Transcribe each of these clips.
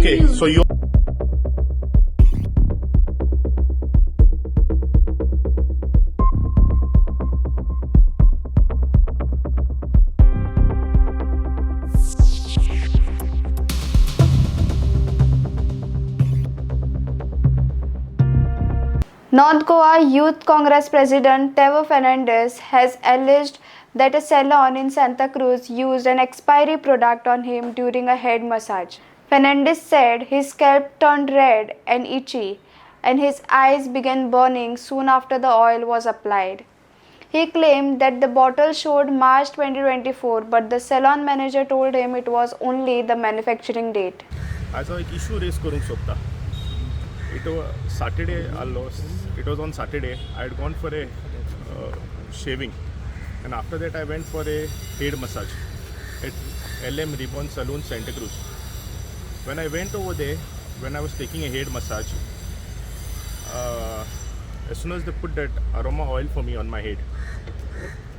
Okay, use. So you North Goa Youth Congress President Tevo Fernandez has alleged that a salon in Santacruz used an expiry product on him during a head massage. Fernandez said his scalp turned red and itchy and his eyes began burning soon after the oil was applied. He claimed that the bottle showed March 2024, but the salon manager told him it was only the manufacturing date. आयज हांव एक issue rays करूंक सोदता. It Saturday आहलो, it was on Saturday. I had gone for a shaving and after that I went for a head massage at LM Reborn Salon, Santacruz. When I went over there, when I was taking a head massage, as soon as they put that aroma oil for me on my head,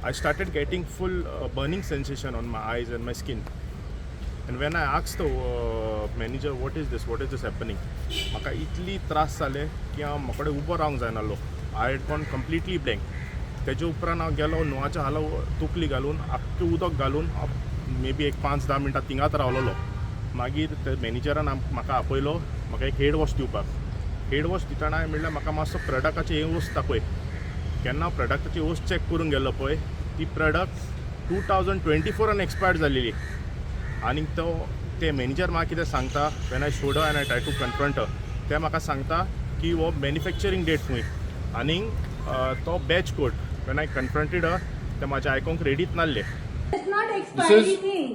I started getting full burning sensation on my eyes and my skin. And when I asked the manager, what is this, what is this happening? म्हाका इतली त्रास जाले की हांव म्हाका कडेन उबो रावंक जायनालो. I had gone completely blank. तेजे उपरांत हांव गेलो नुवाच्या हाला तकली घालून, आख्खें उदक घालून मे बी एक 5-10 मिनटां थिंगाच रावलेलो. मागीर ते मॅनेजरान म्हाका आपयलो म्हाका एक हेड वॉश दिवपाक. हेड वॉश दितना हांवें म्हणलें, म्हाका मातसो प्रोडक्टाचे हें वस्त दाखय. केन्ना हांव प्रोडक्टाची वस्त चॅक करूंक गेलो पळय, ती प्रोडक्ट 2024आन एक्सपायर्ड जालेली. आनी तो ते मॅनेजर म्हाका कितें सांगता, when I showed and I try to confront, ते म्हाका सांगता की हो मॅन्युफॅक्चरींग डेट खंय आनी तो batch code. When I confronted, ते म्हाजें आयकोंक रेडीच नासले. That's not expiry is- thing.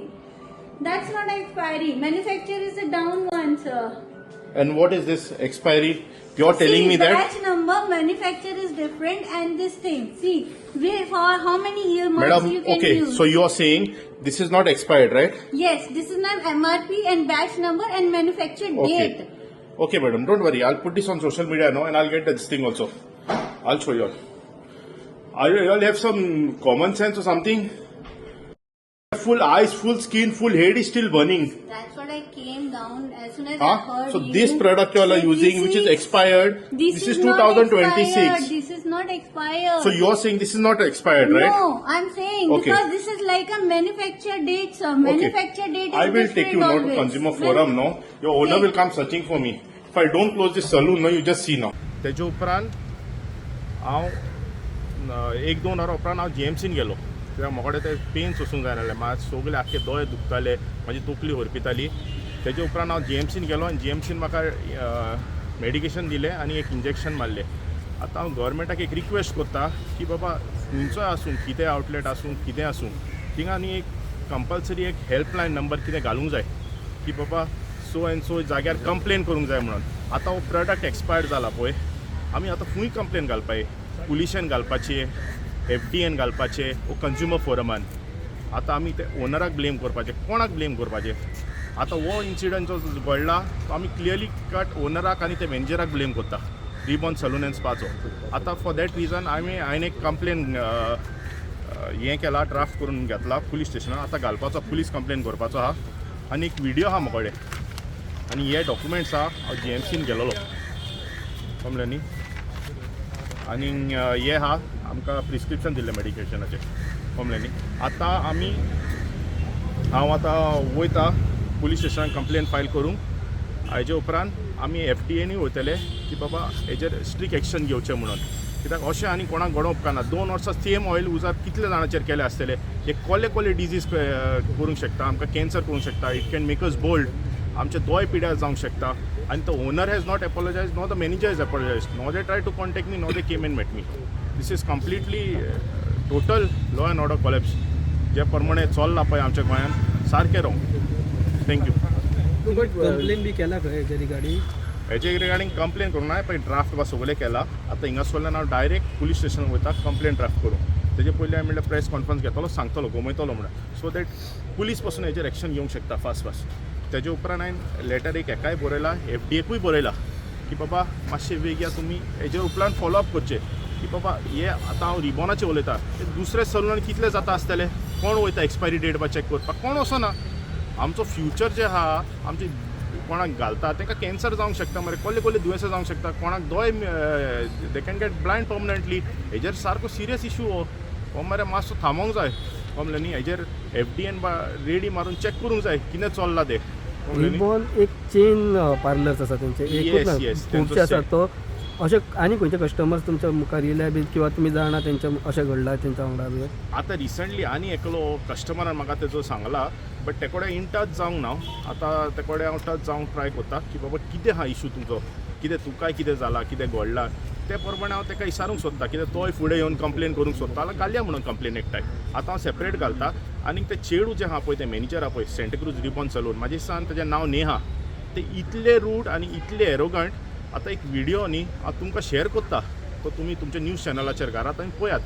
That's not expiry. Manufacturer is a down one, sir. And what is this expiry? You are telling See, me that batch number, manufacturer is different, and this thing. See, we for how many year months madam, you can okay, use? So you are saying this is not expired, right? Yes, this is not MRP and batch number and manufacture Okay. date. Okay, madam, don't worry. I'll put this on social media now and I'll get this thing also. I'll show you all. Are you all have some common sense or something? Full eyes, full skin, full head is still burning. That's what I came down as soon as I Huh? heard So you. this product you all are So using, this which is expired, this is not 2026. expired. This is not expired. So you are saying this is not expired, right? No, I'm saying Okay. because this is like a manufacture date, sir. Manufacture date is I will take you now to different always. Consumer forum now. Your owner Okay. will come searching for me. If I don't close this saloon, now you just see now. तेजे उपरांत हांव 1-2 वरां उपरांत हांव जीएमसीन गेलो, कित्याक म्हाका कडेन ते पेन सोसूंक जायनासलें. म्हाका सगळे आख्खे दोळे दुखताले, म्हाजी तकली होरपिताली. तेजे उपरांत हांव जीएमसीन गेलो आनी जीएमसीन म्हाका मेडिकेशन दिलें आनी एक इंजेक्शन मारलें. आतां हांव गव्हर्मेंटाक एक रिक्वेस्ट करता की बाबा, खंयचोय आसूं, कितें आवटलेट आसूं, कितें आसूं, थिंगा न्ही एक कंपल्सरी एक हेल्पलायन नंबर कितें घालूंक जाय की बाबा सो एंड सो जाग्यार कंप्लेन करूंक जाय म्हणून. आतां हो प्रोडक्ट एक्सपायर्ड जाला पळय, आमी आतां खंय कंप्लेन घालपाची? पुलिशेन घालपाची, एफडीएन घालपाचें वो कंज्युमर फोरमान? आतां आमी ते ओनराक ब्लेम करपाचें, कोणाक ब्लेम करपाचें? आतां हो इन्सिडंट जो घडला तो आमी क्लियरली कट ओनराक आनी ते मॅनेजराक ब्लेम करता, रिबॉन सलून एंड स्पाचो. आतां फॉर that reason आमी हांवें एक कंप्लेन हें केला, ड्राफ्ट करून घेतला पुलीस स्टेशनार, आतां घालपाचो, पुलीस कंप्लेन करपाचो आहा. आनी एक व्हिडियो आहा म्हजे कडेन आनी हे डॉक्युमेंट्स आहा. हांव जीएमसीन गेलोलो, समजलें न्ही? आनी हे आहा, आमकां प्रिस्क्रिप्शन दिल्लें मेडिकेशनाचें, समजलें न्ही? आतां आमी हांव आतां वयता पुलीस स्टेशनान कंप्लेन फायल करूंक. हाजे उपरांत आमी एफडीएनूय वयतले की बाबा हेजेर स्ट्रिक्ट एक्शन घेवचें म्हणून, कित्याक अशें आनी कोणाक घडोवंक उपकारना. 2 वर्सां सेम ऑयल उजार कितले जाणांचेर केले आसतले? हे कसले कसले डिजीज करूंक शकता आमकां, कॅन्सर करूंक शकता. It can make us bald. आमचे दोळे पिड्यार जावंक शकता. आनी the owner has not apologize, nor the manager has apologize, nor they try to contact me, nor they came and met me. This is completely total law and order collapse. जे प्रमाणे चल्लां पळय आमच्या गोंयांत, सारकें wrong. Thank you. Complain बी केला खंय हेच्या regarding? हेजे रिगार्डिंग कंप्लेन करूंक ना, पळय ड्राफ्ट बा सगळें केला. आतां हिंगासरल्यान हांव डायरेक्ट पुलीस स्टेशनाक वयता कंप्लेन ड्राफ्ट करूंक. तेजे पयलीं हांवें म्हणल्यार प्रेस कॉन्फरन्स घेतलो, सांगतलो, गमयतलो म्हणून, सो that police पसून हेजेर एक्शन घेवंक शकता फास्ट फास्ट. तेजे उपरांत हांवें लेटर एक हेकाय बरयला, एफडीएकूय बरयला की बाबा मातशें वेग या तुमी हेजेर उपरांत फॉलो अप करचें की बाबा हे आतां हांव रिबॉनाचें उलयता, ते दुसरे सलूनान कितले जाता आसतले? कोण वयता एक्सपायरी डेट बा चॅक करपाक? कोण वचना. आमचो फ्युचर जे आहा, आमचे कोणाक घालता तांकां कॅन्सर जावंक शकता मरे, कसले कसले दुयेंसां जावंक शकता कोणाक, दोळे, they can get blind permanently. हेजेर सारको सिरियस इशू हो. हो मरे मातसो थांबोंक जाय, कळ्ळें न्ही? हेजेर एफडीएन रेडी मारून चॅक करूंक जाय कितें चल्लां तें, कळ्ळें न्ही? रिबॉन एक चेन पार्लर्स आसा तेंचे, एकूच ना, तेंचो खुबशे आसा. तो अशे आनी खंयचे कस्टमर्स तुमच्या मुखार येयल्या बी किंवा तुमी जाणा तेंच्या अशें घडलां तेंच्या वांगडा बी? आतां रिसंटली आनी एकलो कस्टमरान म्हाका तेजो सांगला, बट ते कडेन इन टच जावंक ना. आतां ते कडेन हांव टच जावंक ट्राय करता की बाबा कितें आहा इशू तुजो, कितें तुकाय कितें जालां, कितें घडलां, ते प्रमाणे हांव ताका विचारूंक सोदता. कित्याक तोय फुडें येवन कंप्लेन करूंक सोदता जाल्यार घालया म्हणून कंप्लेन एकठांय. आतां हांव सेपरेट घालता. आनी ते चेडूं जें आहा पळय, तें मॅनेजर आहा पळय सँटाक्रूज रिबॉन सलून, म्हाजे दिसान तेजें नांव नेहा. ते इतले रूड आनी इतले एरोगंट. आतां एक विडियो न्ही हांव तुमकां शेअर करता, तो तुमी तुमच्या न्यूज चॅनलाचेर घालात आनी पळयात.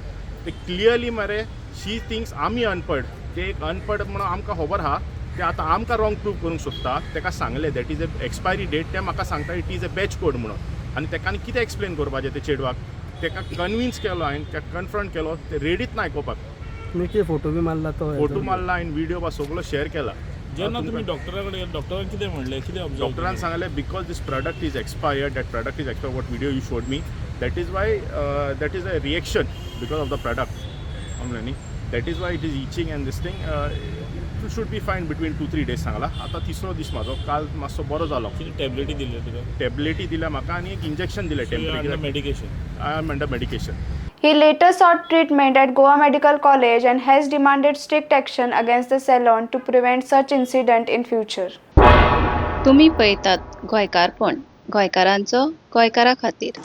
ते क्लियरली मरे शी थिंक्स आमी अनपड, ते एक अनपड म्हणून आमकां खबर आहा. ते आतां आमकां रॉंग प्रूव करूंक सोदता. ताका सांगलें that is a expiry date, ते म्हाका सांगता it is a batch code म्हणून. आनी ताका आनी कितें एक्सप्लेन करपाचें ते चेडवाक? ताका कन्विन्स केलो हांवें, ताका कन्फ्रंट केलो, ते रेडीच ना आयकोपाक. तुमी कितें फोटो बी मारला तो? फोटो मारला हांवें, विडियो बा सगलो शेअर केला. जेन्ना तुमी डॉक्टरा कडेन, डॉक्टरान कितें म्हणलें, कितें ऑब्जर्व? डॉक्टरान सांगलें because this product is expired, that product is expired, what video you showed me, that is why, that is a reaction because of the product, समजलें न्ही? That is why it is itching and this thing, you should be fine between 2-3 days सांगला. आतां तिसरो दीस म्हाजो, काल मातसो बरो जालो. कितें टॅबलेटी दिल्यो तुका? टॅबलेटी दिल्या म्हाका आनी एक इंजेक्शन दिलें temperature. Medication. I am under medication. He later sought treatment at Goa Medical College and has demanded strict action against the salon to prevent such incident in future. तुमी पळयतात गोंयकारपण, गोंयकारांचो गोंयकारा खातीर.